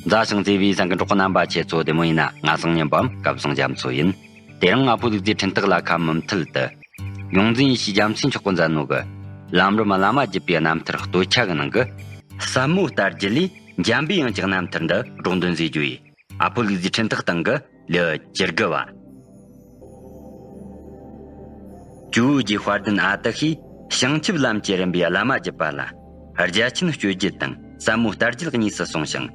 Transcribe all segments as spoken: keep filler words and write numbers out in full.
མཛའ་ཞིང་བརྩེ་བའི་གསན་མཁན་གྲོགས་པོ་རྣམ་པ་ཁྱེད་ཚོ་བདེ་མོ་ཡིན་ན། ང་སང་ཉིན་པའམ་སྐལ་བཟང་རྒྱ་མཚོ་ཡིན། དེ་རིང་ང་ཕོ་ལུག་རྫིའི་འཕྲིན་ཐག་ལ་ཁ་མུ་མཐུད་དུ། ཡོངས་འཛིན་ཡེ་ཤེས་རྒྱལ་མཚན་མཆོག་གིས་མཛད་ནོ་གི། ལམ་རིམ་བླ་མ་བརྒྱུད་པའི་རྣམ་ཐར་སྟོད་ཆ་གི་ནང་གི། ཟབ་མོ་ལྟ་རྒྱུད་ལས་འཇམ་པའི་དབྱངས་ཀྱི་རྣམ་ཐར་འདི་སྒྲོག་འདོན་མཛད་རྒྱུ་ཡིན། ཨ་ཕོ་ལུག་རྫིའི་འཕྲིན་ཐག་སྟེང་གི་ལེའུ་བཅུ་དགུ་བ། ཇོ་བོ་རྗེ་དཔལ་ལྡན་ཨ་ཏི་ཤས་བྱང་ཆུབ་ལམ་གྱི་རིམ་པའི་བླ་མ་བརྒྱུད་པ་ལ། རྒྱ་ཆེན་སྤྱོད་རྒྱུད་དང་ཟབ་མོ་ལྟ་རྒྱུད་གཉིས་སུ་གསུངས་ཤིང་།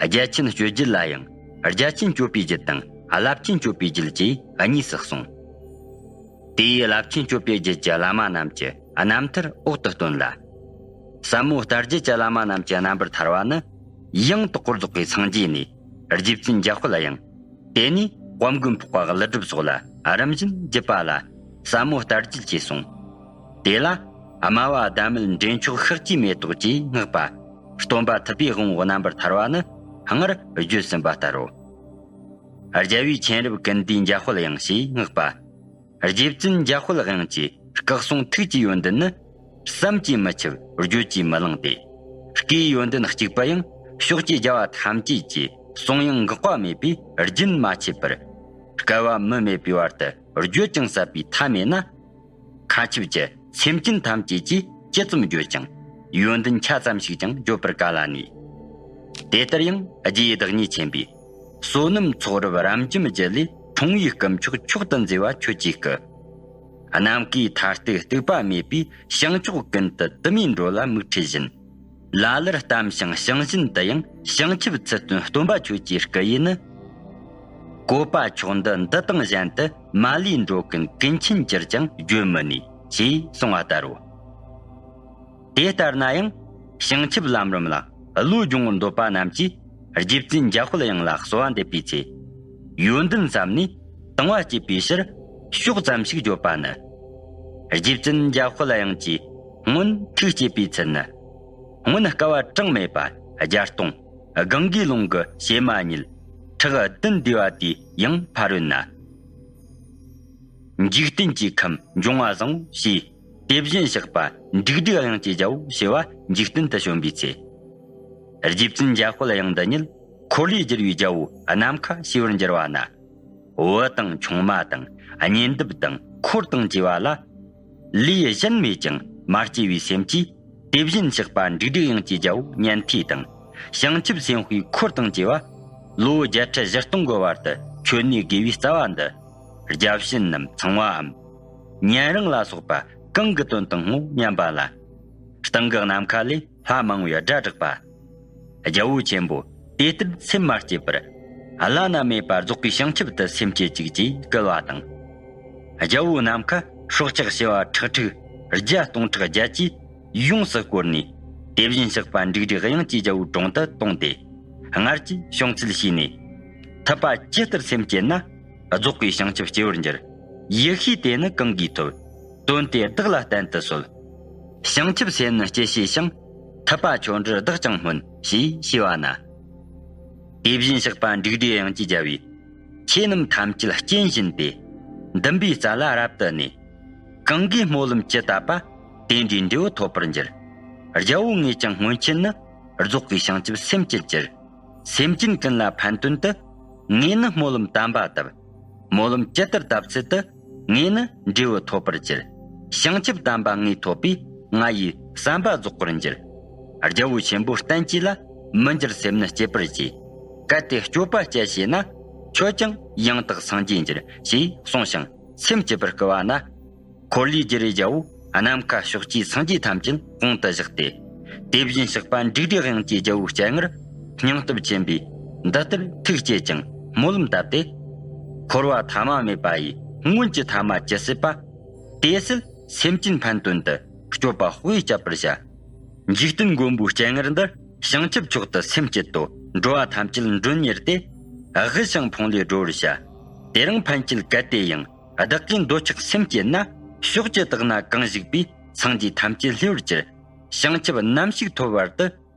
རྒྱ་ཆེན་སྤྱོད་རྒྱུད་ལ་ཡང་རྒྱ་ཆེན་སྤྱོད་པའི་རྒྱུད་དང་རླབས་ཆེན་སྤྱོད་པའི་རྒྱུད་ཅེས་གཉིས་སུ་གསུངས། དེའི་རླབས་ཆེན་སྤྱོད་པའི་རྒྱུད་ཀྱི་བླ་མ་རྣམས་ཀྱི་རྣམ་ཐར་འོག་ཏུ་སྟོན་ལ། ཟབ་མོ་ལྟ་རྒྱུད་ཀྱི་བླ་མ་རྣམས་ཀྱི་རྣམ་པར་ཐར་བ་ནི། ཡང་དག་པར་རྫོགས་པའི་སངས་རྒྱས་ནས་རྗེ་བཙུན་འཇམ་དཔལ་དབྱངས། དེ་ནས་དབལ་མགོན་འཕགས་པ་ཀླུ་སྒྲུབ་སོགས་ལ་རིམ་བཞིན་བརྒྱུད་པ་ལ་ཟབ་མོ་ལྟ་རྒྱུད་ཅེས་གསུངས། དེ་ལ་སྨྲ་བ་ཟླ་མེད་འདྲེན་མཆོག་ཤཱཀྱའི་མེ་ཏོག་ཅེས་བསྔགས་པ། སྟོན་པ་ཐུབ་པའི་དབང་པོ་རྣམ་པར་ཐར་བ་ནི་སྔར་བརྗོད་ཟིན་པ་ལྟར་རོ། རྒྱལ་བའི་མཁྱེན་རབ་ཀུན་འདུས་འཇམ་དཔལ་དབྱངས་ཞེས་བསྔགས་པ། རྗེ་བཙུན་འཇམ་དཔལ་དབྱངས་ཀྱི་སྐུ་གསུང་ཐུགས་ཀྱི་ཡོན་ཏན་ནི། བསམ་གྱིས་མི་ཁྱབ་བརྗོད་ཀྱིས་མི་ལང་སྟེ། སྐུའི་ཡོན་ཏན་གཅིག་པུ་ཡང་ཕྱོགས་ཀྱི་རྒྱལ་བ་ཐམས་ཅད་ཀྱིས་གསུང་དབྱངས་འགག་པ་མེད་པས་རྒྱུན་མ་ཆད་པར། བསྐལ་པ་མུ་མེད་པའི་བར་དུ་བརྗོད་ཀྱང་ཟད་པའི་མཐའ་མེད་ན། མཁའ་ཁྱབ་ཀྱི་སེམས་ཅན་ཐམས་ཅད་ཀྱིས་ཇི་ཙམ་བརྗོད་ཀྱང་ཡོན་ཏན་ཆ་ཙམ་ཞིག་ཀྱང་བརྗོད་པར་དཀའ་ལ་ནུས། དེ་ལྟར་ཡང་རྗེའི་བདག་ཉིད་ཆེན་པོས། བསོད་ནམས་ཚོགས་རབ་རབ་འབྱམས་ཀྱི་ལས། འཁྲུངས་པའི་སྐུ་མཆོག་མཆོག་ཏུ་མཛེས་པ་ཁྱོད་ཀྱི་སྐུ། ནམ་མཁའི་མཐའ་སྟུག་སྟུག་པ་མེད་པའི་བྱང་ཕྱོགས་ཀུན་ཏུ་དུ་མའི་འགྲོ་ལ་མིག་ཁྲིད་བཞིན། ལ་ལར་བལྟམས་ཤིང་བྱང་བཞིན་དུ་ཡང་བྱང་ཆུབ་ཚུལ་སྟོན་སྟོན་པ་ཁྱོད་ཀྱི་སྐུ་ཡིས་ནི། བཀོད་པ་མཆོག་འདི་འདི་དང་གཞན་དུ་མ་ལུས་འགྲོ་ཀུན་ཀུན་མཁྱེན་གྱུར་ཀྱང་བརྗོད་མི་ནུས་ཞེས་གསུངས་པ་ལྟར་རོ། དེ་ལྟར་ན་ཡང་བྱང་ཆུབ་ལམ་རིམ་ལ་བློ་སྦྱོང་བར་འདོད་པ་རྣམས་ཀྱིས་རྗེ་བཙུན་འཇམ་དཔལ་དབྱངས་ལ་གསོལ་བ་འདེབས་པའི་ཚེ། ཡོན་ཏན་བསམ་ནས་དང་བ་སྐྱེད་པའི་ཕྱིར་ཕྱོགས་ཙམ་ཞིག་བརྗོད་པ་ནི། རྗེ་བཙུན་འཇམ་དཔལ་དབྱངས་ཀྱིས་སྔོན་ཐུགས་བསྐྱེད་པའི་ཚུལ་ནི། སྔོན་བསྐལ་པ་གྲངས་མེད་པ་བརྒྱ་སྟོང་། གངྒཱའི་ཀླུང་གི་བྱེ་མ་སྙེད། ཕྲག་བདུན་འདུས་པ་དེ་ཡང་ཕ་རོལ་ན། འཇིག་རྟེན་གྱི་ཁམས་འབྱུང་བ་བཟང་བོ་ཞེས། དེ་བཞིན་གཤེགས་པ་འབྲུག་སྒྲའི་དབྱངས་ཀྱི་རྒྱལ་པོ་ཞེས་པ་འཇིག་རྟེན་དུ་བྱོན་པའི་ཚེ། རྗེ་བཙུན་འཇམ་དཔལ་དབྱངས་འདི་ཉིད་འཁོར་ལོས་སྒྱུར་བའི་རྒྱལ་པོ་ནམ་མཁའ་ཞེས་པར་འགྱུར་བ་ན། བུ་དང་ཆུང་མ་དང་གཉེན་འདབ་དང་འཁོར་དང་བཅས་པ་ལ། ལུས་གཞན་མེད་ཀྱང་མ་སྐྱེས་པའི་སེམས་ཀྱིས། དེ་བཞིན་གཤེགས་པ་འབྲུག་སྒྲའི་དབྱངས་ཀྱི་རྒྱལ་པོ་ཉན་ཐོས་དང་། བྱང་ཆུབ་སེམས་དཔའི་འཁོར་དང་བཅས་པ། ལོ་བརྒྱད་ཁྲི་བཞི་སྟོང་གི་བར་དུ་མཆོད་གནས་དགེ་བའི་རྩ་བ་འདི། བརྒྱ་བྱིན་ནམ་ཚངས་པའམ། ཉན་རང་ལ་སོགས་པ་གང་གི་དོན་དུ་བསྔོ་སྙམ་པ་ལ། སྟེང་གི་ནམ་མཁའ་ལས་ལྷ་མང་བའི་སྒྲ་གྲགས་པ། རྒྱལ་པོ་ཆེན་པོ་དེ་ལྟར་སེམས་མ་བསྐྱེད་པར། བླ་ན་མེད་པ་རྫོགས་པའི་བྱང་ཆུབ་ཏུ་སེམས་བསྐྱེད་ཅིག་ཅེས་བསྐུལ་བ་དང་། རྒྱལ་པོ་ནམ་མཁའ་སྲོག་ཆགས་བྱེ་བ་ཁྲག་ཁྲིག་བརྒྱ་སྟོང་ཕྲག་བརྒྱད་ཀྱིས་ཡོངས་སུ་བསྐོར་ནས། དེ་བཞིན་གཤེགས་པ་འབྲུག་སྒྲའི་དབྱངས་ཀྱི་རྒྱལ་པོའི་དྲུང་དུ་བཏུངས་ཏེ། སྔར་གྱི་བྱུང་ཚུལ་ཤེས་ནས། ཐུབ་པ་ཇི་ལྟར་སེམས་བསྐྱེད་ན། རྫོགས་པའི་བྱང་ཆུབ་སྐྱེ་བར་འགྱུར། ཡེ་ཤེས་དེ་ནི་གང་གིས་ཐོབ། དོན་དེ་བདག་ལ་བསྟན་དུ་གསོལ། བྱང་ཆུབ་སེམས་ནི་སྐྱེད་བྱེད་ཅིང་། ཐུབ་པ་ཆོ་འཕྲུལ་བདག་ཀྱང་སྨོན། ཞེས་ཞུས་པ་ན། དེ་བཞིན་གཤེགས་པ་འབྲུག་སྒྲའི་དབྱངས་ཀྱི་རྒྱལ་པོས། ཆོས་རྣམས་ཐམས་ཅད་རྐྱེན་བཞིན་ཏེ། འདུན་པའི་རྩ་ལ་རབ་ཏུ་གནས། གང་གིས་སྨོན་ལམ་ཇི་བཏབ་པ། དེ་འདྲའི་འབྲས་བུ་ཐོབ་པར་འགྱུར། རྒྱལ་པོ་ངེས་ཀྱང་སྔོན་ཆད་ནི། རྫོགས་པའི་བྱང་ཆུབ་སེམས་བསྐྱེད་ཕྱིར། སེམས་ཅན་ཀུན་ལ་ཕན་དོན་དུ། ངས་ནི་སྨོན་ལམ་དམ་པ་བཏབ། སྨོན་ལམ་ཇི་ལྟར་བཏབ་ཚད་དུ། ངས་ནི་འབྲས་བུ་ཐོབ་པར་གྱུར། བྱང་ཆུབ་དམ་པ་ངས་ཐོབ་པས། ང་ཡི་བསམ་པ་རྫོགས་པར་འགྱུར། རྒྱལ་པོ་ཆེན་པོ་བསྟན་གྱིས་ལ། མི་འགྱུར་སེམས་ནི་བསྐྱེད་པར་བྱེད། གལ་ཏེ་སྤྱོད་པ་སྤྱད་བྱས་ན། ཁྱོད་ཀྱང་ཡང་དག་སངས་རྒྱས་འགྱུར། ཞེས་གསུངས་ཤིང་སེམས་བསྐྱེད་པར་བསྐུལ་བ་ན། འཁོར་ལོས་སྒྱུར་བའི་རྒྱལ་པོ་ནམ་མཁའ་ཕྱོགས་ཀྱི་སངས་རྒྱས་ཐམས་ཅད་དབང་དུ་བཞག་སྟེ། དེ་བཞིན་གཤེགས་པ་འབྲུག་སྒྲའི་དབྱངས་ཀྱི་རྒྱལ་པོའི་སྤྱན་སྔར་སྙིང་སྟོབས་ཆེན་པོས་འདི་ལྟར་ཐུགས་བསྐྱེད་ཅིང་སྨོན་ལམ་བཏབ་སྟེ། འཁོར་བ་ཐ་མ་མེད་པ་ཡི་སྔོན་གྱི་ཐ་མ་ཇི་སྲིད་པ། དེ་སྲིད་སེམས་ཅན་ཕན་དོན་དུ་སྤྱོད་པ་དཔེ་བྱ་བར་བྱ། འཇིག་རྟེན་མགོན་པོའི་སྤྱན་སྔར་འདིར་བྱང་ཆུབ་མཆོག་ཏུ་སེམས་བསྐྱེད་དོ། འགྲོ་བ་ཐམས་ཅད་མགྲོན་གཉེར་ཏེ། དབུལ་ཞིང་ཕོངས་ལས་སྒྲོལ་བར་བྱ། དེ་རིང་ཕན་ཆད་གལ་ཏེ་ཡང་། བདག་གིས་འདོད་ཆགས་སེམས་བསྐྱེད་ན། ཕྱོགས་ཀྱི་དག་སྣང་གང་བཞུགས་པའི། སངས་རྒྱས་ཐམས་ཅད་བསླུ་བར་གྱུར། བྱང་ཆུབ་ནམ་ཞིག་ཐོབ་བར་དུ།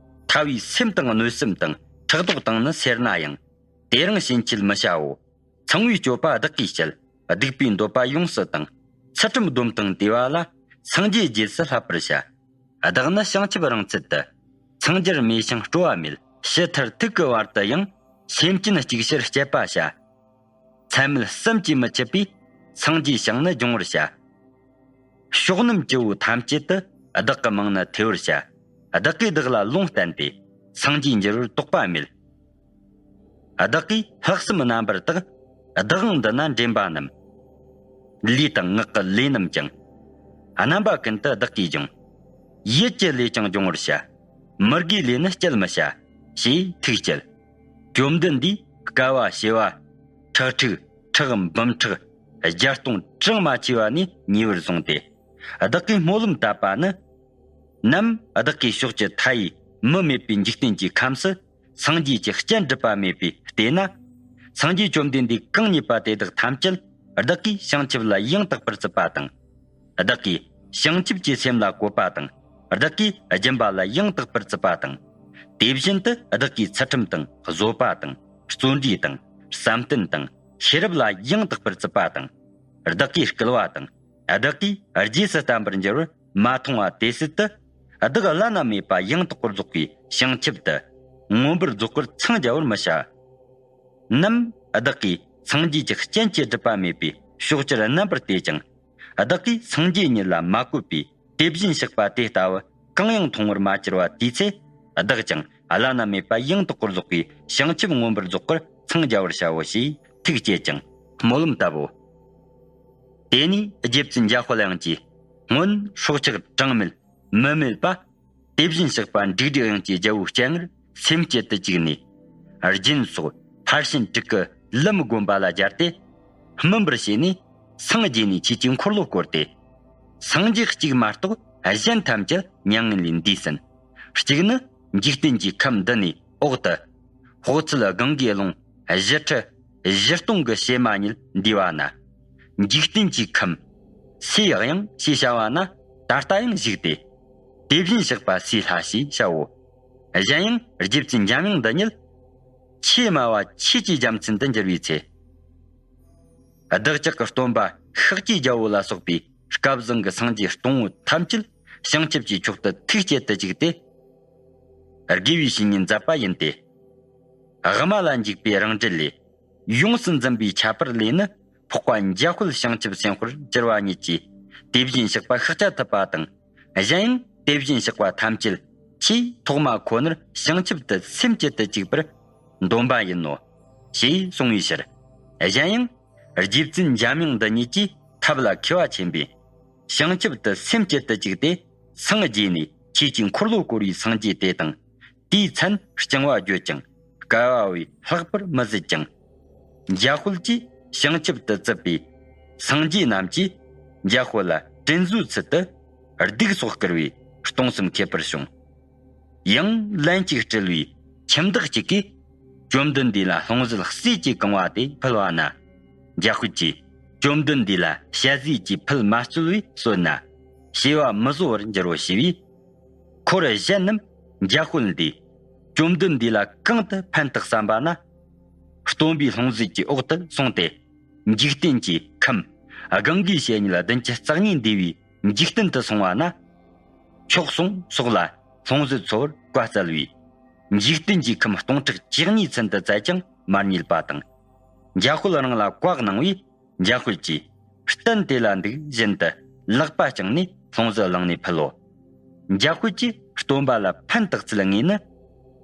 ཐལ་བའི་སེམས་དང་གནོད་སེམས་དང་ཕྲག་དོག་དང་ནི་སེར་སྣ་ཡང་། དེ་རིང་ཕྱིན་ཆད་མི་བྱའོ། ཚངས་པའི་སྤྱོད་པ་བདག་གིས་སྤྱད། སྡིག་པའི་འདོད་པ་ཡོངས་སུ་དང་། ཚུལ་ཁྲིམས་སྡོམ་དང་བདེ་བ་ལ། སངས་རྒྱས་རྗེས་སུ་བསླབ་པར་བྱ། བདག་ནི་བྱང་ཆུབ་རང་ཚུལ་དུ། འཚང་རྒྱར་མོས་ཤིང་སྤྲོ་བ་མེད། ཕྱི་མཐར་ཐུག་གི་བར་དུ་ཡང་སེམས་ཅན་གཅིག་ཕྱིར་སྤྱད་པ་བྱ། ཚད་མེད་གསུམ་གྱིས་མི་ཆད་པའི་སངས་རྒྱས་ཞིང་ནི་སྦྱོང་བར་བྱ། ཕྱོགས་རྣམས་སྤྱི་བོ་ཐམས་ཅད་དུ། བདག་གི་མིང་ནི་ཐོས་པར་བྱ། བདག་གིས་བདག་ལ་ལུང་བསྟན་ཏེ། སངས་རྒྱས་འགྱུར་བར་དོགས་པ་མེད། བདག་གིས་ལྷག་བསམ་རྣམ་པར་དག། བདག་དབང་འདི་ན་འདྲེན་པ་རྣམས། ལུས་དང་ངག་གི་ལས་རྣམས་ཀྱང་། རྣམ་པ་ཀུན་ཏུ་བདག་གིས་སྦྱོང་། ཡིད་ཀྱི་ལས་ཀྱང་སྦྱོང་བར་བྱ། མི་དགེའི་ལས་ནི་སྤྱད་མི་བྱ། ཞེས་ཐུགས་བསྐྱེད། བཅོམ་ལྡན་འདས་བསྐལ་པ་བྱེ་བ་ཁྲག་ཁྲིག་ཁྲག་འབུམ་ཕྲག་བརྒྱ་སྟོང་གྲངས་མ་ཆེ་བ་ནས་ཉེ་བར་བཟུང་སྟེ། བདག་གིས་སྨོན་ལམ་བཏབ་པ་ནི། ནམ་བདག་གིས་ཕྱོགས་ཀྱི་མཐའ་ཡས་མུ་མེད་པའི་འཇིག་རྟེན་གྱི་ཁམས་སུ། སངས་རྒྱས་ཀྱི་སྤྱན་གྲུབ་པ་མེད་པའི་ལྟས་ན། སངས་རྒྱས་བཅོམ་ལྡན་འདས་གང་རྙེད་པ་དེ་དག་ཐམས་ཅད་བདག་གིས་བྱང་ཆུབ་ལ་ཡང་དག་པར་བརྩི་བ་དང་། བདག་གིས་བྱང་ཆུབ་ཀྱི་སེམས་ལ་བཀོད་པ་དང་། བདག་གིས་སྦྱིན་པ་ལ་ཡང་དག་པར་བརྩི་བ་དང་། དེ་བཞིན་དུ་བདག་གིས་ཚུལ་ཁྲིམས་དང་བཟོད་པ་དང་བརྩོན་འགྲུས་དང་བསམ་གཏན་དང་ཤེས་རབ་ལ་ཡང་དག་པར་བརྩི་བ་དང་། བདག་གིས་བསྐུལ་བ་དང་། བདག་གིས་རྗེས་སུ་བསྟན་པར་འགྱུར་བར་མ་མཐོང་བ་དེ་སྲིད་དུ། བདག་བླ་ན་མེད་པ་ཡང་དག་པར་རྫོགས་པའི་བྱང་ཆུབ་ཏུ་མངོན་པར་རྫོགས་པར་འཚང་རྒྱ་བར་མི་བྱ། ནམ་བདག་གིས་སངས་རྒྱས་ཀྱི་སྤྱན་གྱིས་གྲུབ་པ་མེད་པའི་ཕྱོགས་བཅུར་རྣམ་པར་བལྟས་ཀྱང་། བདག་གིས་སངས་རྒྱས་ཉིད་ལ་མ་བཀོད་པའི་དེ་བཞིན་གཤེགས་པ་དེ་ལྟ་བུ་གང་ཡང་མཐོང་བར་མ་གྱུར་བ་དེའི་ཚེ། བདག་ཀྱང་བླ་ན་མེད་པ་ཡང་དག་པར་རྫོགས་པའི་བྱང་ཆུབ་མངོན་པར་རྫོགས་པར་འཚང་རྒྱ་བར་བྱའོ་ཞེས་ཐུགས་བསྐྱེད་ཅིང་སྨོན་ལམ་བཏབ་བོ། དེ་ནས་རྗེ་བཙུན་འཇམ་དཔལ་དབྱངས་ཀྱིས་སྔོན་སྲོག་ཆགས་གྲངས་མེད་མི་མེད་པ། དེ་བཞིན་གཤེགས་པ་འབྲིང་རིགས་དབྱངས་ཀྱི་རྒྱལ་པོའི་སྤྱན་སྔར་སེམས་བསྐྱེད་དུ་བཅུག་ནས། རྒྱན་སོགས་ཕར་ཕྱིན་དྲུག་གི་ལམ་བསྒོམ་པ་ལ་སྦྱར་ཏེ། སྨིན་པར་བྱས་ནས་སངས་རྒྱས་ནས་ཆོས་ཀྱི་འཁོར་ལོ་བསྐོར་ཏེ། སངས་རྒྱས་གཅིག་མ་གཏོགས་གཞན་ཐམས་ཅད་མྱ་ངན་ལས་འདས་ཟིན། གཅིག་ནི་འཇིག་རྟེན་གྱི་ཁམས་འདི་ནས་འོག་ཏུ། དཔག་ཚད་གང་གི་ཀློང་བཞི་ཁྲི་བཞི་སྟོང་གི་བྱེ་མ་སྙེད་འདས་པ་ན། འཇིག་རྟེན་གྱི་ཁམས་སའི་དབྱིངས་ཞེས་བྱ་བ་ན་ད་ལྟ་ཡང་བཞུགས་ཏེ། དེ་བཞིན་གཤེགས་པ་སའི་ལྷ་ཞེས་བྱའོ། གཞན་ཡང་རྗེ་བཙུན་འཇམ་དབྱངས་འདི་ཉིད། ཆོས་སྨྲ་བ་ཆོས་ཀྱི་རྒྱལ་མཚན་དུ་འགྱུར་བའི་ཚེ། བདག་ཅག་གི་སྟོན་པ་ཤཱཀྱའི་རྒྱལ་པོ་ལ་སོགས་པའི་སྐལ་བཟང་གི་སངས་རྒྱས་སྟོང་པོ་ཐམས་ཅད་བྱང་ཆུབ་ཀྱི་མཆོག་ཏུ་ཐུགས་བསྐྱེད་དུ་བཅུག་སྟེ། དགེ་བའི་བཤེས་གཉེན་མཛད་པ་ཡིན་ཏེ། དབུ་མ་ལ་འཇུག་པའི་རང་འགྲེལ་ལས། ཡོངས་སུ་འཛིན་པའི་ཁྱད་པར་ལས་ནི། འཕགས་པ་འཇམ་དཔལ་བྱང་ཆུབ་སེམས་དཔར་གྱུར་པ་ཉིད་ཀྱིས། དེ་བཞིན་གཤེགས་པ་ཤཱཀྱ་ཐུབ་པ་དང་། གཞན་ཡང་དེ་བཞིན་གཤེགས་པ་ཐམས་ཅད་ཆེས་ཐོག་མ་ཁོ་ནར་བྱང་ཆུབ་ཏུ་སེམས་བསྐྱེད་དུ་བཅུག་པར་འདོན་པ་ཡིན་ནོ། ཞེས་གསུངས་པའི་ཕྱིར། གཞན་ཡང་རྗེ་བཙུན་འཇམ་དབྱངས་འདི་ཉིད་ཀྱིས་ཐབས་ལ་མཁས་པ་ཆེན་པོས། བྱང་ཆུབ་ཏུ་སེམས་བསྐྱེད་དུ་བཅུག་སྟེ། སངས་རྒྱས་ནས་ཆོས་ཀྱི་འཁོར་ལོ་བསྐོར་བའི་སངས་རྒྱས་དེ་དང་། དེའི་མཚན་རྐྱང་བ་བརྗོད་ཅིང་། བསྐལ་པ་བས་ལྷག་པར་མི་བཟོད་ཅིང་། འཇམ་དཔལ་གྱིས་བྱང་ཆུབ་ཏུ་བརྩིས་པའི་སངས་རྒྱས་རྣམས་ཀྱིས་འཇམ་དཔལ་ལ་དྲིན་གཟོའི་ཚུལ་དུ་གདུགས་སོགས་བསྐུལ་བས་སྟོང་གསུམ་ཁྱབ་པར་བྱུང་། ཡང་ལན་གཅིག་སྤྲུལ་བའི་ཁྱིམ་བདག་གཅིག་གིས་བཅོམ་ལྡན་འདས་ལ་ལྷུང་བཟེད་གསེར་གྱིས་གང་བ་དེ་ཕུལ་བ་ན། འཇམ་དཔལ་གྱིས་བཅོམ་ལྡན་འདས་ལ་ཞལ་ཟས་ཀྱི་ཕུད་མ་སྩོལ་བས་གསོལ་ན། བྱིས་པ་མི་བཟོ་བར་འགྱུར་རོ་ཞེས་པས། འཁོར་གཞན་རྣམས་འཇམ་དཔལ་འདས་བཅོམ་ལྡན་འདས་ལ་གང་དུ་ཕན་བཏགས་བསམ་པ་ན། སྟོན་པའི་ལྷུང་བཟེད་ཀྱི་འོག་ཏུ་སོང་སྟེ། འཇིག་རྟེན་གྱི་ཁམས་གང་གི་བྱེ་སྙེད་བདུན་ཅུ་རྩ་གཉིས་འདས་པའི་འཇིག་རྟེན་དུ་སོང་བ་ན། ཆོག་གསུང་སོགས་ལ་ལྷུང་བཟེད་འཚོལ་བར་བཀའ་སྩལ་བས། འཇིག་རྟེན་གྱི་ཁམས་སྟོང་ཕྲག་བཅུ་གཉིས་ཚུན་དུ་བཙལ་ཀྱང་མ་རྙེད་པ་དང་། འཇམ་དཔལ་རང་ལ་བཀའ་གནང་བས། འཇམ་དཔལ་གྱིས་གཏན་དེ་ལ་འདུག་བཞིན་དུ་ལག་པ་བརྐྱངས་ནས་ལྷུང་བཟེད་བླངས་ནས་ཕུལ་ལོ། འཇམ་དཔལ་གྱིས་སྟོན་པ་ལ་ཕན་བཏགས་ཚུལ་དངོས་ནི།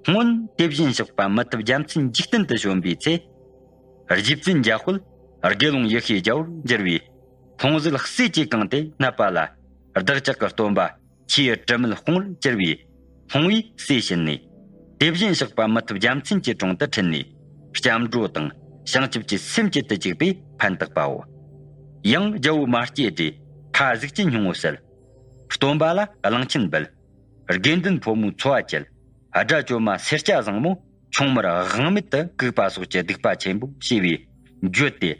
སྔོན་དེ་བཞིན་གཤེགས་པ་མི་ཐུབ་རྒྱལ་མཚན་འཇིག་རྟེན་དུ་བྱོན་པའི་ཚེ། རྗེ་བཙུན་འཇམ་དཔལ་དགེ་སློང་ཡེ་ཤེས་རྒྱལ་པོར་འགྱུར་བས། ལྷུང་བཟེད་གསེར་གྱིས་གང་སྟེ་གནས་པ་ལ། བདག་ཅག་གི་སྟོན་པ་ཆེས་དྲི་མེད་དཔུང་པར་གྱུར་པས། ལྷུང་བས་གསོས་ཕྱིན་ནས། དེ་བཞིན་གཤེགས་པ་མི་ཐུབ་རྒྱལ་མཚན་གྱི་དྲུང་དུ་ཁྲིད་ནས། སྐྱབས་འགྲོ་དང་བྱང་ཆུབ་ཀྱི་སེམས་བསྐྱེད་དུ་བཅུག་པས་ཕན་བཏགས་པའོ། ཡང་རྒྱལ་པོ་མ་སྐྱེས་དགྲས་ཕ་གཟུགས་ཅན་སྙིང་པོ་བསད། སྟོན་པ་ལ་གླང་ཆེན་འབུལ། དགེ་འདུན་ཕོ་མོའི་འཚོ་བ་བཅད། དགྲ་བཅོམ་མ་སེར་སྐྱ་བཟང་མོ་ཆུང་མར་དབང་མེད་དུ་བཀུག་པ་སོགས་ཀྱི་སྡིག་པ་ཆེན་པོ་བྱས་པས་འགྱོད་དེ།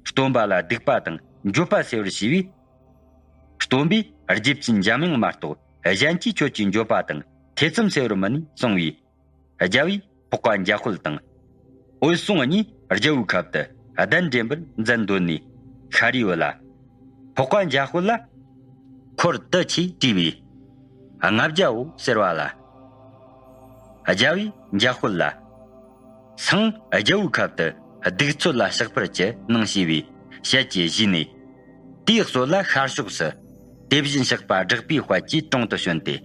སྟོན་པ་ལ་སྡིག་པ་དང་འགྱོད་པ་སེལ་བར་ཞུས་པས། སྟོན་པས་རྗེ་བཙུན་འཇམ་དབྱངས་མ་གཏོགས་གཞན་གྱིས་ཁྱོད་ཀྱི་འགྱོད་པ་དང་ཐེ་ཚོམ་སེལ་བར་མིན་ནས་གསུངས་པས། རྒྱལ་པོས་འཕགས་པ་འཇམ་དཔལ་དང་། འོད་སྲུང་གཉིས་རྒྱལ་པོའི་ཁབ་ཏུ་གདན་འདྲེན་པར་མཛད་འདོད་ནས་ཤཱ་རིའི་བུ་ལ། འཕགས་པ་འཇམ་དཔལ་ལ་འཁོར་དུ་ཆས་དྲིས་པས། ལྔ་བརྒྱའོ་ཟེར་བ་ལ། རྒྱལ་བོས་འཇམ་དཔལ་ལ། སང་རྒྱལ་བོའི་ཁབ་ཏུ་གདུགས་ཚོད་ལ་གཤེགས་པར་གྱུར་གནང་ཞེས་པའི་ཞལ་གྱིས་བཞེས་ནས། དེའི་གསོལ་ལ་ཤར་ཕྱོགས་སུ་དེ་བཞིན་གཤེགས་པ་བསྒྲགས་པའི་དཔལ་གྱི་དྲུང་དུ་བྱོན་ཏེ།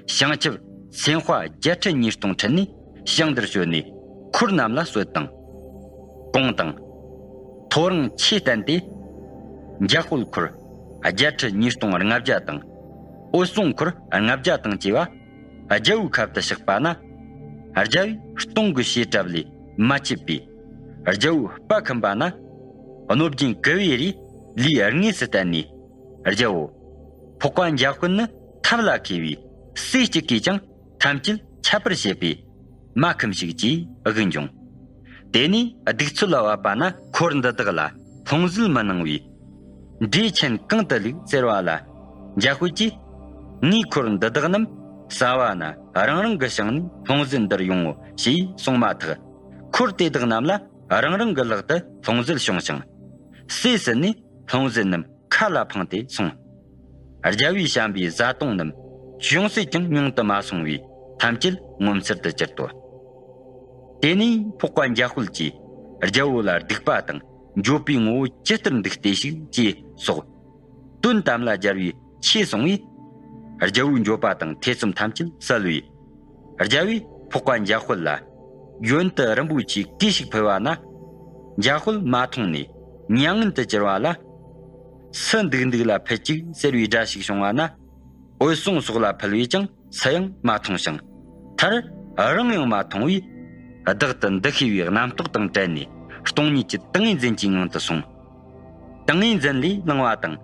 བྱང་ཆུབ་སེམས་དཔའ་བརྒྱད་ཁྲི་ཉིས་སྟོང་ཁྲིད་ནས་བྱང་དུ་བྱོན་ནས་འཁོར་རྣམས་ལ་གསོལ་དང་། གུང་དང་། ཐོ་རངས་ཆོས་བསྟན་ཏེ། འཇམ་དཔལ་འཁོར་བརྒྱད་ཁྲི་ཉིས་སྟོང་ལྔ་བརྒྱ་དང་། འོད་སྲུང་འཁོར་ལྔ་བརྒྱ་དང་བཅས་པ་རྒྱལ་བོའི་ཁབ་ཏུ་གཤེགས་པ་ན། རྒྱལ་བོས་སྟོང་གི་བྱེ་བྲག་ལས་མ་ཆད་པའི་རྒྱལ་བོའི་དཔལ་ཁམས་པ་ན། གནོད་སྦྱིན་ཀུ་བེ་རའི་ལུས་དངོས་སུ་བསྟན་ནས། རྒྱལ་བོ། འཕགས་པ་འཇམ་དཔལ་ནི་ཐབས་ལ་མཁས་པའི་སྲས་གཅིག་གིས་ཀྱང་ཐམས་ཅད་ཁྱབ་པར་བྱེད་པའི་མ་ཁམས་ཤིག་ཅེས་དབུགས་འབྱུང་། དེ་ནས་གདུགས་ཚོད་ལ་བབ་པ་ན་འཁོར་འདི་དག་ལ་ལྷུང་བཟེད་མི་གནང་བས། འདྲེ་ཆེན་གང་དུ་ལུས་ཟེར་བ་ལ། འཇམ་དཔལ་གྱིས། ངའི་འཁོར་འདི་དག་རྣམས་གསང་བ་ན་རང་རང་གི་ཞིང་ནས་ལྷུང་བཟེད་འདིར་ཡོང་ངོ་ཞེས་གསུངས་མ་ཐག་འཁོར་དེ་དག་རྣམས་ལ་རང་རང་གི་ལག་ཏུ་ལྷུང་བཟེད་བྱུང་ཞིང་། སྲས་ཟིན་ནས་ལྷུང་བཟེད་རྣམས་མཁའ་ལ་འཕངས་ཏེ་སོང་། རྒྱལ་བོའི་བྱམས་པའི་བཟའ་བཏུང་རྣམས་ཅུང་ཟད་ཀྱང་ཉུང་དུ་མ་སོང་བས་ཐམས་ཅད་ངོ་མཚར་དུ་གྱུར་ཏོ། དེ་ནས་འཕགས་པ་འཇམ་དཔལ་གྱིས་རྒྱལ་བོ་ལ་སྡིག་པ་དང་འགྱོད་པའི་ངོ་བོ་ཇི་ལྟར་འདུག་སྟེ་ཞིག་ཅེས་སོགས། དོན་དམ་ལ་སྦྱར་བའི་ཆོས་གསུངས་པས། རྒྱལ་བོའི་འགྱོད་པ་དང་ཐེ་ཚོམ་ཐམས་ཅད་བསལ་བས། རྒྱལ་བོས་འཕགས་པ་འཇམ་དཔལ་ལ། ཡོན་ཏུ་རིན་པོ་ཆེའི་གོས་ཤིག་ཕུལ་བ་ན། འཇམ་དཔལ་མ་མཐོང་ནས་མྱ་ངན་དུ་གྱུར་བ་ལ། སུ་འདུག་འདུག་ལ་ཕུལ་ཅིག་ཟེར་བའི་སྒྲ་ཞིག་བྱུང་བ་ན། འོད་སྲུང་སོགས་ལ་ཕུལ་བས་ཀྱང་སུ་ཡང་མ་མཐོང་ཞིང་། མཐར་རང་ཡང་མ་མཐོང་བས། བདག་ཏུ་འདུ་ཤེས་པའི་རྣམ་རྟོག་དང་བྲལ་ནས་སྟོང་ཉིད་ཀྱི་ཏིང་ངེ་འཛིན་གྱི་ངང་དུ་སོང་། ཏིང་ངེ་འཛིན་ལས་ལངས་པ་དང་།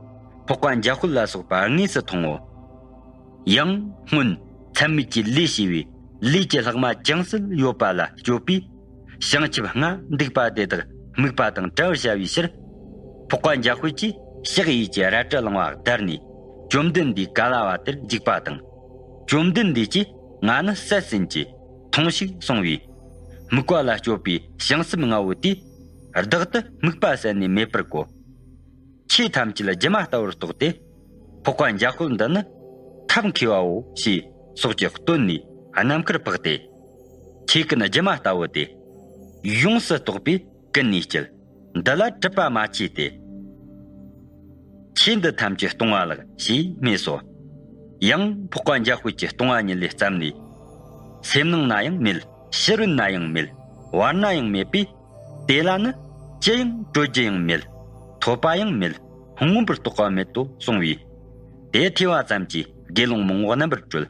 འཕགས་པ་འཇམ་དཔལ་ལ་སོགས་པ་དངོས་སུ་མཐོང་ངོ་། ཡང་སྔོན་མཚམས་མེད་ཀྱི་ལས་བྱས་པའི་ལས་ཀྱི་ལྷག་མ་ཅུང་ཟད་ཡོད་པ་ལ་སྤྱོད་པས། བྱང་ཆུབ་ལྔ་འདུག་པ་དེ་དག་དམིགས་པ་དང་བྲལ་བར་བྱ་བའི་ཕྱིར། འཕགས་པ་འཇམ་དཔལ་གྱིས་ཕྱག་གཡས་ཀྱི་རལ་གྲི་བླངས་པ་བརྡར་ནས་བཅོམ་ལྡན་འདས་ག་ལ་བ་དེར་འཇུག་པ་དང་། བཅོམ་ལྡན་འདས་ཀྱིས་ང་ནི་བསད་ཟིན་གྱི་ཐོང་ཞིག་གསུང་བས། དམིགས་པ་ལ་སྤྱོད་པའི་བྱང་སེམས་ལྔ་བོ་དེས། བདག་ཏུ་དམིགས་པ་བསལ་ནས་མེད་པར་གོ། ཆོས་ཐམས་ཅད་སྒྱུ་མ་ལྟ་བུར་རྟོགས་ཏེ། འཕགས་པ་འཇམ་དཔལ་འདི་ནི་ཐབས་མཁས་པའོ་ཞེས་སོགས་ཀྱིས་སྟོན་ནས་རྣམ་དཀར་འཕགས་ཏེ། ཆོས་ཀུན་སྒྱུ་མ་ལྟ་བུ་སྟེ། ཡོངས་སུ་རྟོག་པས་ཀུན་ནས་སྐྱོད། འདི་ལ་གྲུབ་པ་མ་མཆིས་ཏེ། ཆོས་འདི་ཐམས་ཅད་སྟོང་པ་ལགས་ཞེས་སྨྲས་སོ། ཡང་འཕགས་པ་འཇམ་དཔལ་གྱིས་སྟོང་པ་ཉིད་ལས་བརྩམས་ནས། སེམས་ནང་ན་ཡང་མེད། ཕྱི་རོལ་ན་ཡང་མེད། བར་ན་ཡང་མེད་པས། དེ་ལ་ནི་ཅི་ཡང་སྤྲོད་རྒྱུ་ཡང་མེད། ཐོབ་པ་ཡང་མེད། མངོན་པར་རྟོགས་པ་མེད་དོ་གསུངས་པས། དེ་ཐོས་པ་ཙམ་གྱིས་དགེ་སློང་མང་པོ་རྣམ་པར་གྲོལ།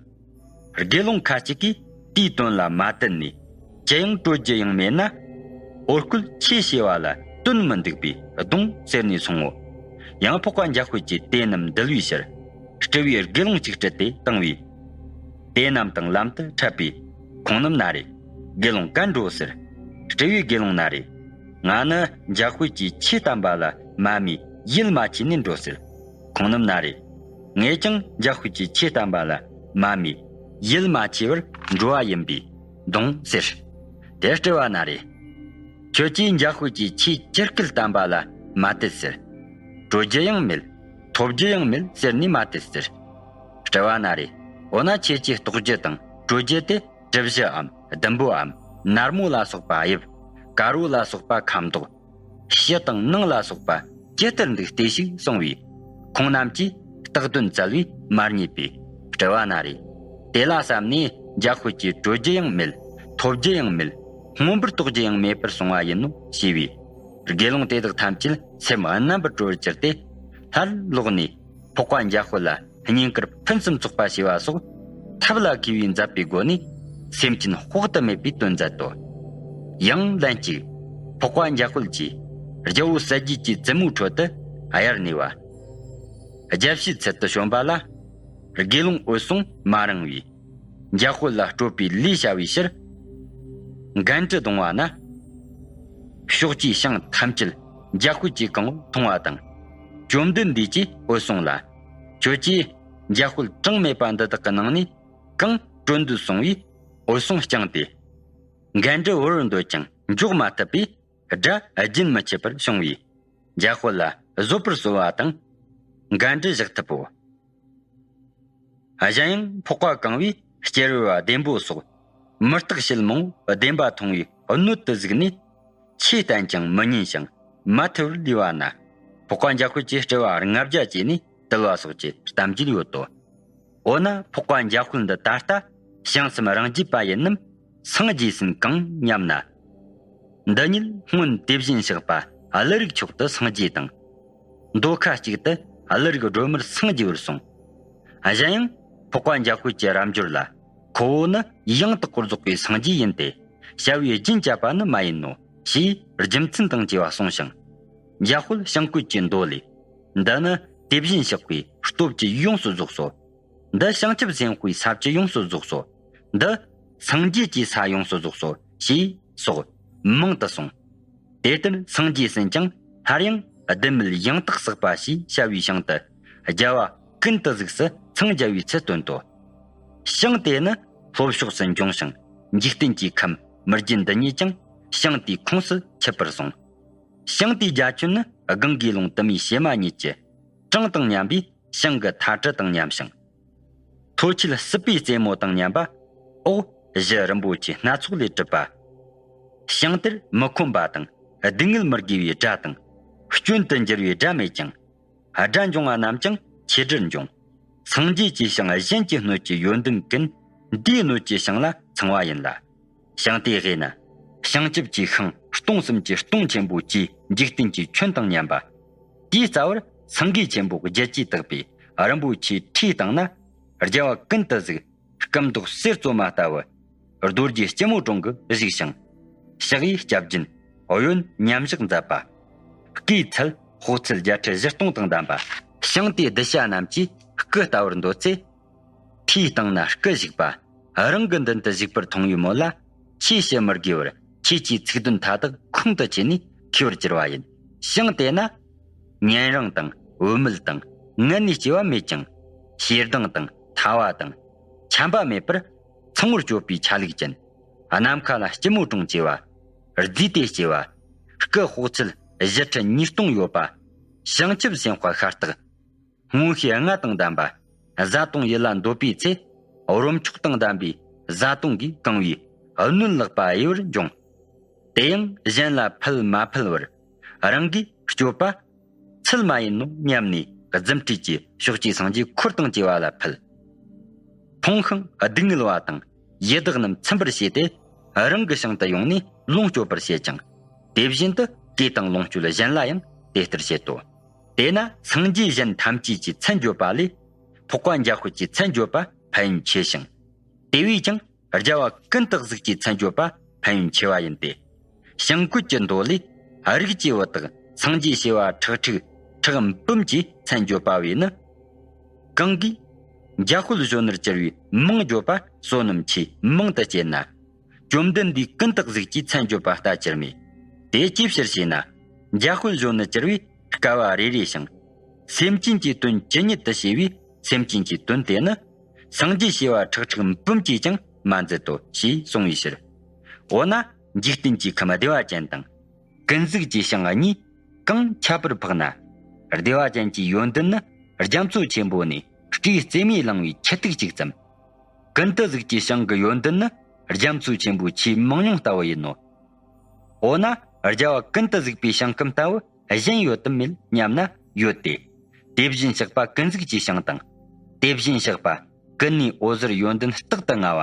དགེ་སློང་ཁ་ཅིག་གིས་དེའི་དོན་ལ་མ་དད་ནས། ཅི་ཡང་སྤྲོད་རྒྱུ་ཡང་མེད་ན། འོ་སྐོལ་ཆོས་ཞེས་པ་ལ་དོན་མི་འདུག་པས་གདོང་བསེར་ནས་སོང་ངོ་། ཡང་འཕགས་པ་འཇམ་དཔལ་གྱིས་དེ་རྣམས་འདུལ་བའི་ཕྱིར། སྤྲུལ་པའི་དགེ་སློང་གཅིག་སྤྲུལ་ཏེ་བཏང་བས། དེ་རྣམས་དང་ལམ་དུ་འཕྲད་པས། ཁོང་རྣམས་ན་རེ། དགེ་སློང་གན་འགྲོ་ཟེར། སྤྲུལ་པའི་དགེ་སློང་ན་རེ། ང་ནི་འཇམ་དཔལ་གྱི་ཆོས་བསྟན་པ་ལ་མ་མོས་ཡིད་མ་ཆེས་ནས་འགྲོ་ཟེར། ཁོང་རྣམས་ན་རེ། ངས་ཀྱང་འཇམ་དཔལ་གྱི་ཆོས་བསྟན་པ་ལ་མ་མོས་ཡིད་མ་ཆེས་པར་འགྲོ་བ་ཡིན་པས་གདོང་ཟེར། དེ་སྤྲུལ་པ་ན་རེ། ཁྱོད་ཀྱིས་འཇམ་དཔལ་གྱི་ཆོས་ཇི་སྐད་བསྟན་པ་ལ་མ་དད་ཟེར། སྤྲོད་རྒྱུ་ཡང་མེད། ཐོབ་རྒྱུ་ཡང་མེད་ཟེར་ནས་མ་དད་ཟེར། སྤྲུལ་པ་ན་རེ། འོ་ན་ཁྱེད་ཀྱིས་རྟོགས་རྒྱུ་དང་སྤྲོད་རྒྱུ་དེ། གྲུ་བཞིའམ་ཟླུམ་པོའམ་ནར་མོ་ལ་སོགས་པ་དབྱིབས། དཀར་པོ་ལ་སོགས་པ་ཁ་མདོག། ཕྱི་དང་ནང་ལ་སོགས་པ་ཇི་ལྟར་འདུག་སྟེ་ཞིག་གསུང་བས། ཁོང་རྣམས་ཀྱིས་བཏགས་དོན་བཙལ་བས་མ་རྙེད་པས་སྤྲུལ་པ་ན་རེ། དེ་ལ་བསམ་ནས་འཇམ་དཔལ་གྱིས་སྤྲོད་རྒྱུ་ཡང་མེད། ཐོབ་རྒྱུ་ཡང་མེད། མངོན་པར་རྟོགས་རྒྱུ་ཡང་མེད་པར་སོང་བ་ཡིན་ནོ་ཞེས་པས། དགེ་སློང་དེ་དག་ཐམས་ཅད་སེམས་རྣམ་པར་གྲོལ་བར་གྱུར་ཏེ། སླར་ལོག་ནས། འཕགས་པ་འཇམ་དཔལ་ལ་བསྙེན་བཀུར་ཕུན་སུམ་ཚོགས་པ་བྱས་པ་སོགས་ཐབས་ལ་མཁས་པའི་མཛད་པའི་སྒོ་ནས་སེམས་ཅན་དཔག་ཏུ་མེད་པའི་དོན་མཛད་དོ། ཡང་ལན་གཅིག་འཕགས་པ་འཇམ་དཔལ་གྱིས་རྒྱལ་པོ་གསལ་རྒྱལ་གྱི་བཙུན་མོའི་ཁྲོད་དུ་དབྱར་གནས་པ། རྒྱལ་བྱེད་ཚུལ་དུ་བྱོན་པ་ལ་དགེ་སློང་འོད་སྲུང་མ་རངས་པས་འཇམ་དཔལ་ལ་སྤྲོད་པའི་ལས་བྱ་བའི་ཕྱིར་འགན་འཁྲི་གཏོང་བ་ན། ཕྱོགས་ཀྱི་ཞིང་ཐམས་ཅད་འཇམ་དཔལ་གྱིས་གང་བོ་མཐོང་བ་དང་། བཅོམ་ལྡན་འདས་ཀྱིས་འོད་སྲུང་ལ། ཁྱོད་ཀྱིས་འཇམ་དཔལ་གྲངས་མེད་པ་འདི་དག་གི་ནང་ནས་གང་སྤྲོད་འདོད་གསུང་བས་འོད་སྲུང་བསྐྱངས་ཏེ། འགན་འཁྲི་བོར་འདོད་ཀྱང་འཇོག་མ་ཐུབ་པས་དགྲ་རྒྱུན་མི་ཆད་པར་བྱུང་བས་འཇམ་དཔལ་ལ་བཟོད་པར་གསོལ་བ་དང་། འགན་འཁྲི་བཞག་ཐུབ་བོ། གཞན་ཡང་འཕགས་པ་གང་བས་སྐྱེ་བོ་བདེན་པོ་སོགས་ མུ་སྟེགས་ཞལ་མང་བདེན་པ་མཐོང་བའི་སྣོད་དུ་གཟིགས་ནས། ཆོས་བསྟན་ཀྱང་མི་ཉན་ཞིང་མ་ཐུབ་པར་ལུས་པ་ན། འཕགས་པ་འཇམ་དཔལ་གྱིས་སྤྲུལ་པ་ལྔ་བརྒྱ་བྱས་ནས་དུལ་བ་སོགས་ཀྱི་གཏམ་རྒྱུད་ཡོད་དོ། འོ་ན་འཕགས་པ་འཇམ་དཔལ་འདི་ད་ལྟ་བྱང་སེམས་རང་རྒྱུད་པ་ཡིན་ནམ་སངས་རྒྱས་ཟིན་གང་སྙམ་ན། འདི་ཉིད་སྔོན་དེ་བཞིན་གཤེགས་པ་ཀླུ་རིགས་མཆོག་ཏུ་སངས་རྒྱས་དང་། མདོ་ཁ་ཅིག་ཏུ་ཀླུ་རིགས་སྒྲོལ་མར་སངས་རྒྱས་པར་གསུངས། གཞན་ཡང་འཕགས་པ་འཇམ་དཔལ་གྱི་རབ་འབྱོར་ལ། ཁོ་བོ་ནི་ཡང་དག་པར་རྫོགས་པའི་སངས་རྒྱས་ཡིན་ཏེ། བྱ་བའི་རྒྱུན་བཅད་པ་ནི་མ་ཡིན་ནོ། ཞེས་རྒྱུ་མཚན་དང་བཅས་པ་གསུངས་ཤིང་། འཇམ་དཔལ་བྱང་བཀོད་ཀྱི་མདོ་ལས། འདི་ནི་དེ་བཞིན་གཤེགས་པའི་སྟོབས་ཀྱིས་ཡོངས་སུ་རྫོགས་སོ། འདི་བྱང་ཆུབ་སེམས་དཔའི་ས་བཅུ་ཡོངས་སུ་རྫོགས་སོ། འདི་སངས་རྒྱས་ཀྱི་ས་ཡོངས་སུ་རྫོགས་སོ། ཞེས་སོགས་མང་དུ་གསུངས། དེ་ལྟར་སངས་རྒྱས་ཟིན་ཀྱང་སླར་ཡང་བདུད་མེད་ཡང་དག་བསགས་པ་ཞེས་བྱ་བའི་ཞིང་དུ། རྒྱལ་བ་ཀུན་ཏུ་གཟིགས་སུ་འཚང་རྒྱ་བའི་ཚུལ་སྟོན་ཏོ། ཞིང་དེ་ནི་ལྷོ་ཕྱོགས་སུ་འབྱུང་ཞིང་། འཇིག་རྟེན་གྱི་ཁམས་མི་རྒྱུ་འདི་ཉིད་ཀྱང་ཞིང་དེའི་ཁོངས་སུ་འཆད་པར་གསུངས། ཞིང་དེའི་རྒྱ་ཁྱོན་ནི་གངྒཱའི་ཀླུང་དུ་མའི་བྱེ་མ་སྙེད་ཀྱི་གྲངས་དང་མཉམ་པའི་ཞིང་གི་མཐའ་གྲུ་དང་མཉམ་ཞིང་། མཐོ་ཁྱད་སྲིད་པའི་རྩེ་མོ་དང་མཉམ་པ། འོག་གཞི་རིན་པོ་ཆེ་སྣ་ཚོགས་ལས་གྲུབ་པ། ཞིང་དེར་མི་ཁོམ་པ་དང་སྡུག་བསྔལ་མི་དགེ་བའི་དགྲ་དང་། སྐྱོན་དུ་འགྱུར་བའི་དགྲ་མེད་ཀྱང་། དགྲ་འབྱུང་བ་རྣམས་ཀྱང་ཆེ་དགྲར་འབྱུང་། སངས་རྒྱས་ཀྱི་ཞིང་གཞན་གྱི་སྣོད་ཀྱི་ཡོན་ཏན་ཀུན་འདིའི་སྣོད་ཀྱི་ཞིང་ལ་ཚང་བ་ཡིན་ལ། ཞིང་དེའི་དབུས་ན་བྱང་ཆུབ་ཀྱི་ཤིང་སྟོང་གསུམ་གྱི་སྟོང་ཆེན་པོ་བཅས་འཇིག་རྟེན་གྱི་ཁྱོན་དང་མཉམ་པ། དེའི་རྩ་བར་སེང་གེ་ཆེན་པོ་བརྒྱད་ཀྱིས་བཏེགས་པའི་རིན་པོ་ཆེའི་ཁྲིའི་སྟེང་ན། རྒྱལ་བ་ཀུན་ཏུ་གཟིགས་སྐུ་མདོག་གསེར་བཙོ་མ་ལྟ་བུ། རྡོ་རྗེ་སྐྱིལ་མོ་ཀྲུང་གིས་བཞུགས་ཤིང་། ཕྱག་གཡས་སྐྱབས་སྦྱིན། གཡོན་མཉམ་བཞག་མཛད་པ། སྐུའི་ཚད་དཔག་ཚད་བརྒྱད་ཁྲི་བཞི་སྟོང་དང་ལྡན་པ། ཞིང་དེའི་གདུལ་བྱ་རྣམས་ཀྱིས་སྐུ་ལྟ་བུར་འདོད་ཚེ། ཁྲིའི་སྟེང་ན་སྐུ་བཞུགས་པ། རང་གི་མདུན་དུ་བཞུགས་པར་མཐོང་བའི་མོད་ལ། ཆོས་བཤད་མི་དགོས་པར་ཁྱེད་ཀྱིས་ཚིག་དོན་མཐའ་དག་ཁུངས་དུ་ཆུད་ནས་མཁས་པར་གྱུར་པ་ཡིན། ཞིང་དེ་ན། ཉན་རང་དང་བུད་མེད་དང་ངལ་ནས་སྐྱེ་བ་མེད་ཅིང་། ཞེ་སྡང་དང་ཐ་བ་དང་། འཁྱམས་པ་མེད་པར་ཚངས་པར་སྤྱོད་པའི་ཆ་ལུགས་ཅན། ནམ་མཁའ་ལ་སྐྱིལ་མོ་ཀྲུང་བཅས་པ། རྫུས་ཏེ་སྐྱེ་བ། སྐུ་དཔག་ཚད་བཞི་ཁྲི་ཉིས་སྟོང་ཡོད་པ། བྱང་ཆུབ་སེམས་དཔའ་ཤ་སྟག། མངོན་ཤེས་ལྔ་དང་ལྡན་པ། བཟའ་བཏུང་ཡིད་ལ་འདོད་པའི་ཚེ། རོ་མཆོག་དང་ལྡན་པའི་བཟའ་བཏུང་གིས་གང་བའི་སྣོད་ལག་པ་གཡས་པར་འབྱུང་། དེ་ཡང་གཞན་ལ་ཕུལ་མ་ཕུལ་བར། རང་གིས་སྤྱོད་པ། ཚུལ་མ་ཡིན་ནོ་སྙམ་ནས་རྫུ་འཕྲུལ་གྱིས་ཕྱོགས་ཀྱི་སངས་རྒྱས་འཁོར་དང་བཅས་པ་ལ་ཕུལ། ཕོངས་ཤིང་སྡུག་བསྔལ་བ་དང་ཡི་དྭགས་རྣམས་ཚིམ་པར་བྱས་ཏེ། རང་གི་ཞིང་དུ་ཡོང་ནས་ལོངས་སྤྱོད་པར་བྱེད་ཅིང་། དེ་བཞིན་དུ་གོས་དང་ལོངས་སྤྱོད་གཞན་ལ་ཡང་དེ་ལྟར་བྱེད་དོ། དེས་ན་སངས་རྒྱས་གཞན་ཐམས་ཅད་ཀྱི་མཚན་བརྗོད་པ་ལས། འཕགས་པ་འཇམ་དཔལ་གྱི་མཚན་བརྗོད་པ་ཕན་ཡོན་ཆེ་ཞིང་། དེ་བས་ཀྱང་རྒྱལ་བ་ཀུན་ཏུ་གཟིགས་ཀྱི་མཚན་བརྗོད་པ་ཕན་ཡོན་ཆེ་བ་ཡིན་ཏེ། བྱང་བཀོད་ཀྱི་མདོ་ལས། རིགས་ཀྱི་བུ་དག་སངས་རྒྱས་བྱེ་བ་ཁྲག་ཁྲིག་ཕྲག་འབུམ་གྱི་མཚན་བརྗོད་པ་བས་ནི། གང་གིས་འཇམ་དཔལ་གཞོན་ནུར་གྱུར་པའི་མིང་བརྗོད་པ་བསོད་ནམས་ཆེས་མང་དུ་བསྐྱེད་ན། བཅོམ་ལྡན་འདས་ཀུན་ཏུ་གཟིགས་ཀྱི་མཚན་བརྗོད་པ་ལྟ་ཅི་སྨོས། དེ་ཅིའི་ཕྱིར་ཞེ་ན། འཇམ་དཔལ་གཞོན་ནུར་གྱུར་པས་སྐལ་བ་རེ་རེ་ཞིང་། སེམས་ཅན་གྱི་དོན་ཇི་སྙེད་དུ་བྱས་པའི་སེམས་ཅན་གྱི་དོན་དེ་ནི། སངས་རྒྱས་བྱེ་བ་ཁྲག་ཁྲིག་འབུམ་གྱིས་ཀྱང་མ་མཛད་དོ་ཞེས་གསུངས་པའི་ཕྱིར། འོ་ན་འཇིག་རྟེན་གྱི་ཁམས་བདེ་བ་ཅན་དང་། ཀུན་གཟིགས་ཀྱི་ཞིང་གཉིས་གང་ཁྱད་པར་འཕགས་ན། བདེ་བ་ཅན་གྱི་ཡོན་ཏན་ནི་རྒྱ་མཚོ་ཆེན་པོ་ནས་སྤྲེའུ་རྩེ་མོས་བླངས་པའི་ཁྱི་ཏིག་གཅིག་ཙམ། ཀུན་ཏུ་གཟིགས་ཀྱི་ཞིང་གི་ཡོན་ཏན་ནི་རྒྱ་མཚོ་ཆེན་པོའི་ཆེས་མང་ཉུང་ལྟ་བུ་ཡིན་ནོ། འོ་ན་རྒྱལ་བ་ཀུན་ཏུ་གཟིགས་པའི་ཞིང་ཁམས་ལྟ་བུ་གཞན་ཡོད་དམ་མེད་སྙམ་ན་ཡོད་དེ། དེ་བཞིན་གཤེགས་པ་ཀུན་གཟིགས་ཀྱི་ཞིང་དང་། དེ་བཞིན་གཤེགས་པ་ཀུན་ནས་འོད་ཟེར་ཡོན་ཏན་རྟག་ཏུ་མངའ་བ་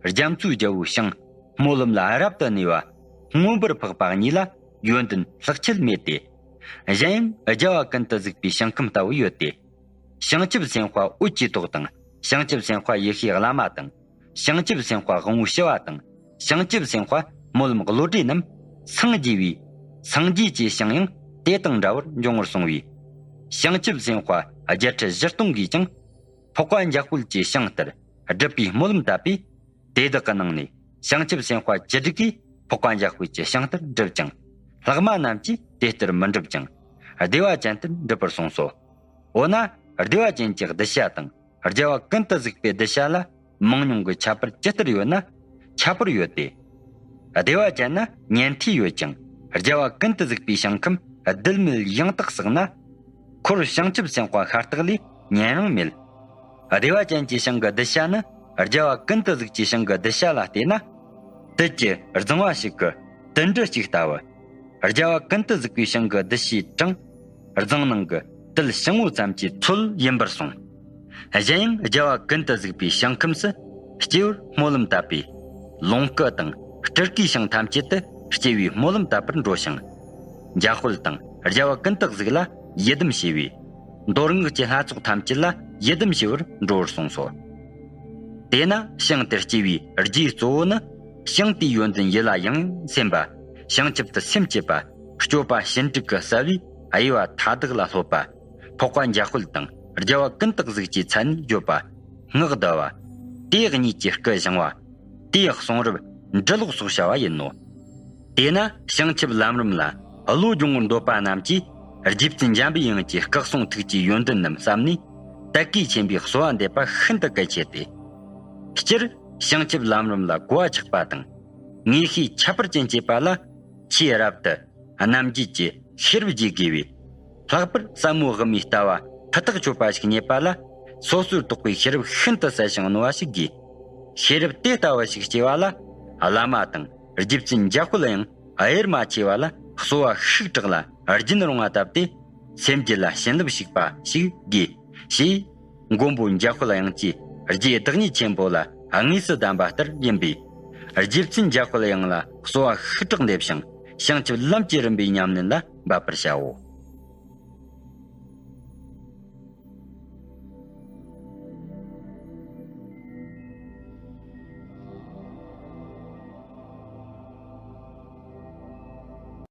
རྒྱ་མཚོའི་རྒྱལ་པོའི་ཞིང་སྨོན་ལམ་ལ་རབ་ཏུ་གནས་པ་མངོན་པར་འཕགས་པ་གཉིས་ལ་ཡོན་ཏན་ལྷག་ཆད་མེད་དེ། གཞན་ཡང་རྒྱལ་བ་ཀུན་ཏུ་གཟིགས་པའི་ཞིང་ཁམས་ལྟ་བུ་ཡོད་དེ། བྱང་ཆུབ་སེམས་དཔའ་འོད་ཀྱི་ཏོག་དང་། བྱང་ཆུབ་སེམས་དཔའ་ཡེ་ཤེས་བླ་མ་དང་། བྱང་ཆུབ་སེམས་དཔའ་དབང་པོ་ཞི་བ་དང་། བྱང་ཆུབ་སེམས་དཔའ་སྨོན་ལམ་བློ་གྲོས་རྣམས་སངས་རྒྱས་པའི་སངས་རྒྱས་ཀྱི་ཞིང་ཡང་དེ་དང་འདྲ་བར་འབྱུང་བར་གསུངས་པས། བྱང་ཆུབ་སེམས་དཔའ་བརྒྱད་ཁྲི་བཞི་སྟོང་གིས་ཀྱང་འཕགས་པ་འཇམ་དཔལ་གྱི་ཞིང་ལྟར་སྒྲུབ་པའི་སྨོན་ལམ་བཏབ་པས། དེ་དག་གི་ནང་ནས་བྱང་ཆུབ་སེམས་དཔའ་བཅུ་དྲུག་གིས་འཕགས་པ་འཇམ་དཔལ་གྱི་ཞིང་ལྟར་བསྒྲུབས་ཀྱང་། ལྷག་མ་རྣམས་ཀྱིས་དེ་ལྟར་མི་འགྲུབ་ཅིང་། བདེ་བ་ཅན་ལྟར་འགྲུབ་པར་གསུངས་སོ། འོ་ན་བདེ་བ་ཅན་གྱི་གདུལ་བྱ་དང་རྒྱལ་བ་ཀུན་ཏུ་གཟིགས་པའི་གདུལ་བྱ་ལ་མང་ཉུང་གི་ཁྱད་པར་ཇི་ལྟར་ཡོད་ན་ཁྱད་པར་ཡོད་དེ། བདེ་བ་ཅན་ན་ཉན་ཐོས་ཡོད་ཀྱང་རྒྱལ་བ་ཀུན་ཏུ་གཟིགས་པའི་ཞིང་ཁམས་བདུད་མེད་ཡང་དག་བསགས་ན། འཁོར་བྱང་ཆུབ་སེམས་དཔའ་ཤ་སྟག་ལས་ཉན་རང་མེད། བདེ་བ་ཅན་གྱི་ཞིང་གི་གདུལ་བྱ་ནི་རྒྱལ་བ་ཀུན་ཏུ་གཟིགས་ཀྱི་ཞིང་གི་གདུལ་བྱ་ལ་བལྟས་ན། དུད་ཀྱི་རྫིང་བ་ཞིག་གི་དུད་འགྲོ་གཅིག་ལྟ་བུ། རྒྱལ་བ་ཀུན་ཏུ་གཟིགས་པའི་ཞིང་གི་གདུལ་བྱའི་གྲངས། རྫིང་ནང་གི་དུད་ཞིང་བོ་ཙམ་གྱི་ཚོད་ཡིན་པར་གསུངས། གཞན་ཡང་རྒྱལ་བ་ཀུན་ཏུ་གཟིགས་པའི་ཞིང་ཁམས་སུ་སྐྱེ་བོར་སྨོན་ལམ་བཏབ་པས། ལོངས་སྐུ་དང་སྤྲུལ་སྐུའི་ཞིང་ཐམས་ཅད་དུ་སྐྱེ་བའི་སྨོན་ལམ་བཏབ་པར་འགྲོ་ཞིང་། འཇམ་དཔལ་དང་རྒྱལ་བ་ཀུན་ཏུ་གཟིགས་ལ་ཡི་དམ་ཞེས་པས། མདོ་སྔགས་ཀྱི་ལྷ་ཚོགས་ཐམས་ཅད་ལ་ཡི་དམ་ཞེས་པར་འགྲོ་བར་གསུངས་སོ། དེས་ན་ཞིང་དེར་སྐྱེ་བའི་རྒྱུའི་གཙོ་བོ་ནི། ཞིང་དེའི་ཡོན་ཏན་ཡིད་ལ་ཡང་སེམས་པ། བྱང་ཆུབ་ཏུ་སེམས་བསྐྱེད་པ། སྤྱོད་པ་ཞི་འགྲིག་གི་གསལ་བས་དབྱེ་བ་མཐའ་དག་ལ་སློབ་པ། འཕགས་པ་འཇམ་དཔལ་དང་རྒྱལ་བ་ཀུན་ཏུ་གཟིགས་ཀྱི་མཚན་བརྗོད་པ། སྔགས་བཟླ་བ། དེ་གཉིས་ཀྱི་སྐུ་བཞེངས་པ། དེའི་གསུང་རབ་འབྲི་ཀློག་སོགས་བྱ་བ་ཡིན་ནོ། དེས་ན་བྱང་ཆུབ་ལམ་རིམ་ལ་བློ་སྦྱོང་བར་འདོད་པ་རྣམས་ཀྱིས་རྗེ་བཙུན་འཇམ་པའི་དབྱངས་ཀྱི་སྐུ་གསུང་ཐུགས་ཀྱི་ཡོན་ཏན་རྣམས་བསམ་ནས་དད་གུས་ཆེན་པོས་གསོལ་བ་འདེབས་པ་ཤིན་ཏུ་གལ་ཆེ་སྟེ། སྤྱིར་བྱང་ཆུབ་ལམ་རིམ་ལ་གོ་བ་ཆགས་པ་དང་། ངེས་ཤེས་ཁྱད་པར་ཅན་སྐྱེས་པ་ལ་ཆེས་རབ་ཏུ་རྣམ་འབྱེད་ཀྱི་ཤེས་རབ་རྒྱས་དགོས་པས། ལྷག་པར་ཟབ་མོ་དབུ་མའི་ལྟ་བ་ཕུ་ཐག་ཆོད་པ་ཞིག་རྙེད་པ་ལ་སོ་སོར་རྟོག་པའི་ཤེས་རབ་ཤིན་ཏུ་གསལ་ཞིང་རྣོ་བ་ཞིག་དགོས། ཤེས་རབ་དེ་ལྟ་བུ་ཞིག་སྐྱེ་བ་ལ་བླ་མ་དང་རྗེ་བཙུན་འཇམ་དཔལ་ཡང་དབྱེར་མ་ཕྱེ་བ་ལ་གསོལ་བ་ཤུགས་དྲག་ལ་རྒྱུན་རིང་བ་བཏབ་སྟེ། སེམས་རྒྱུད་ལ་བྱིན་རླབས་ཞུགས་པ་ཞིག་དགོས། ཞེས་མགོན་པོ་འཇམ་དཔལ་དབྱངས་ཀྱིས་རྗེ་བདག་ཉིད་ཆེན་པོ་ལ་དངོས་སུ་གདམས་པ་ལྟར་ཡིན་པས། རྗེ་བཙུན་འཇམ་དཔལ་དབྱངས་ལ་གསོལ་བ་ཤུགས་དྲག་འདེབས་ཤིང་བྱང་ཆུབ་ལམ་གྱི་རིམ་པའི་ཉམས་ལེན་ལ་འབད་པར་བྱའོ།